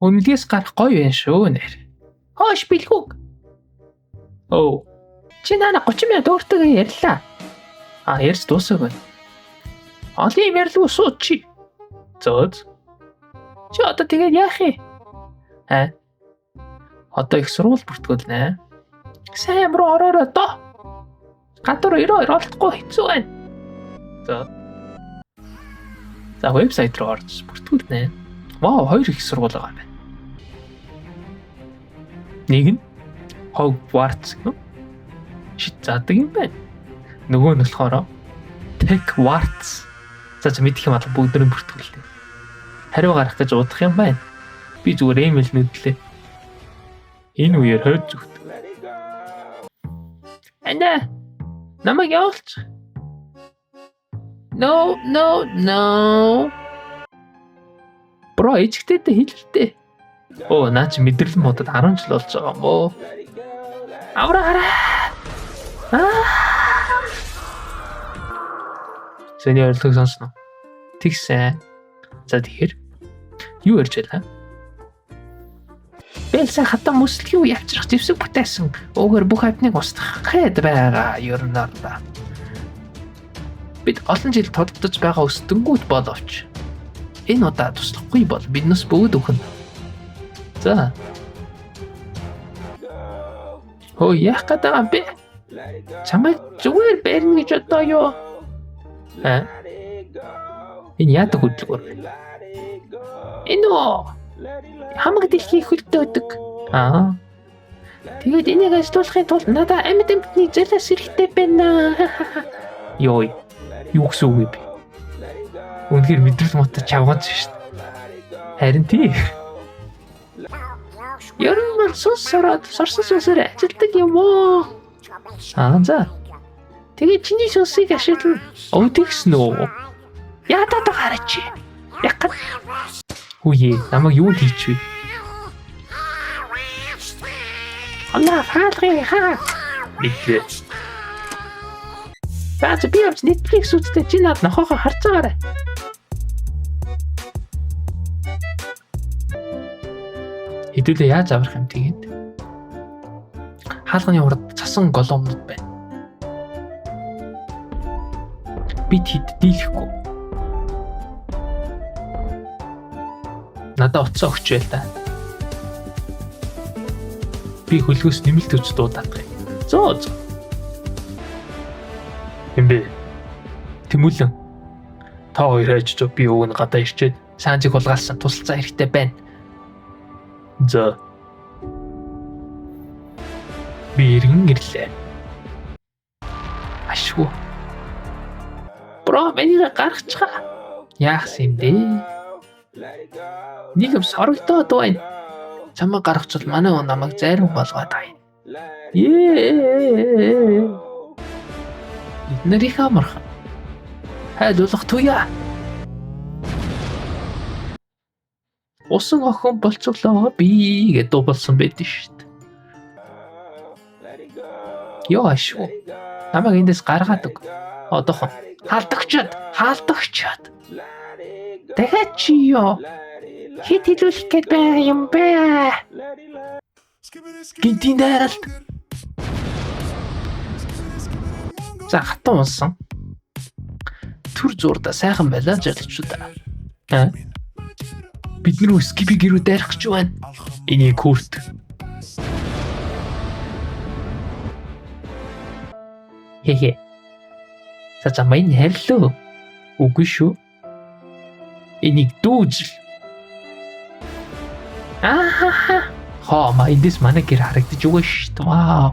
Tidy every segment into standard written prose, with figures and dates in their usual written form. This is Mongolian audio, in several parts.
Үнэлгээс гарах гоё юм шүү нэр. Хоош бэлгүүг. Оо. Чи наана 30 минут өөртөө ярьлаа. А ярьж дуусаагүй. Олон юм ярьлгүй сууч чи. Зөө. Чи одоо тэгээд яах юм? Аа. Одоо их сургууль бүртгүүлнэ. Сайн руу ороорой доо. Гадуур 92 олдохгүй хэцүү байна. За. За вебсайт руу орж бүртгүүлнэ. Вау, хоёр их сургууль байгаа юм байна. Нэг нь Hogwarts гэнэ. Шит заадаг юм байна. Нөгөө нь болохоор Techwarts. За за мэдэх юм алга бүгд нь бүртгүүлнэ. Хариу гарах гэж удах юм байна. Би зүгээр имэйл нүдлээ. Энэ үеэр хойд зүгт. Ана намайг явуулчих. No, no, no. Bro, ээжтэйдээ хэлэлтэй. Оо, наа чи мэдрэл модод 10 жил болж байгаа юм уу? Авраа хараа. Аа. Сэний ойрлог сонсно. Тэгсэн. За тэгэхээр юу ярьж байлаа? Бэлсэн хатан мөслөгийн үе авчрах зэвсэг бүтээсэн. Өөрөөр бүх амьтныг устгах гээд байгаа ер нь орлоо. Бид олон жил тулалдаж байгаа өстөнгүүд боловч энэ удаа туслахгүй бол биднээс бүгд үхэн. За. Хөө яах гээд байгаа юм бэ? Чамайг зүгээр барина гэж одоо юу? Аа? Энэ яадаг хөдөлгөөр вэ? Энэ үү? Хамаг дэлхийг хөлдөөдөг. Аа. Тэгээд энийг ажилуулахын тулд надад амьд амьтны золиос хэрэгтэй байна. Йой. Юу гэсэн үг юм бэ? Үнэхээр мэдрэл муутай чавгаанч шүү дээ. Харин тий. Ер нь бол сүнс сороод сорсон сүнсээр ажилдаг юм уу? Аа за. Тэгээд чиний сүнсийг ашиглана. Өө тэгсэн үү? Ядаад гараач. Яг. Хүүе, намайг юу хийч вэ? Анаа хаалгын хаа. Мэдлээ. За би явж Netflix үзтээ чи над нохоогоо харж байгаарай. Хэдүүлээ яаж аврах юм тэгээд? Хаалганы урд цасан голомнод байна. Би тэд дийлэхгүй. Надад утсаа өгч байл та. Би хөлгөөс нэмэлт өч дуудах юм. Зөө зөө. Эмбэ. Тэмүүлэн. Та хоёр хайж би уг нь гадаа ирчээд саанжиг хулгайлсан тусалцаа хэрэгтэй байна. За. Би эргэн ирлээ. Ашгүй. Бро, миний гаргачихаа. Яах юм бэ? Нэг юм сорогдоод байна. Чамайг гаргачвал манай хүн намайг зарим болгоод байна. Ее. Бид нар их амархан. Хайлуулах туяа. Усан охин болцголоо би гэдээ дуу болсон байдсан шүү дээ. Йоо ашгүй. Намайг эндээс гаргаад өг. Одоохон. Хаалдагчаад, хаалдагчаад. Дахиад чи ёо. Хит хэлүүлэх гээд байгаа юм бэ? Гинтийн дайралт. За хатан унсан. Түр зуурда сайхан байлаа жалчудаа. Аа? Бид нэр Скипи гэрүү дайрах гэж байна. Энийг күрт. Хэ хэ. За за мань харилөө. Үгүй шүү. Энийг дүүжил. Ахаха. Хоо ма эндээс манай гэр харагдаж байгаа шүү дээ. Вау.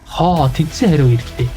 Хоо тэнцсэн хариу ирлээ.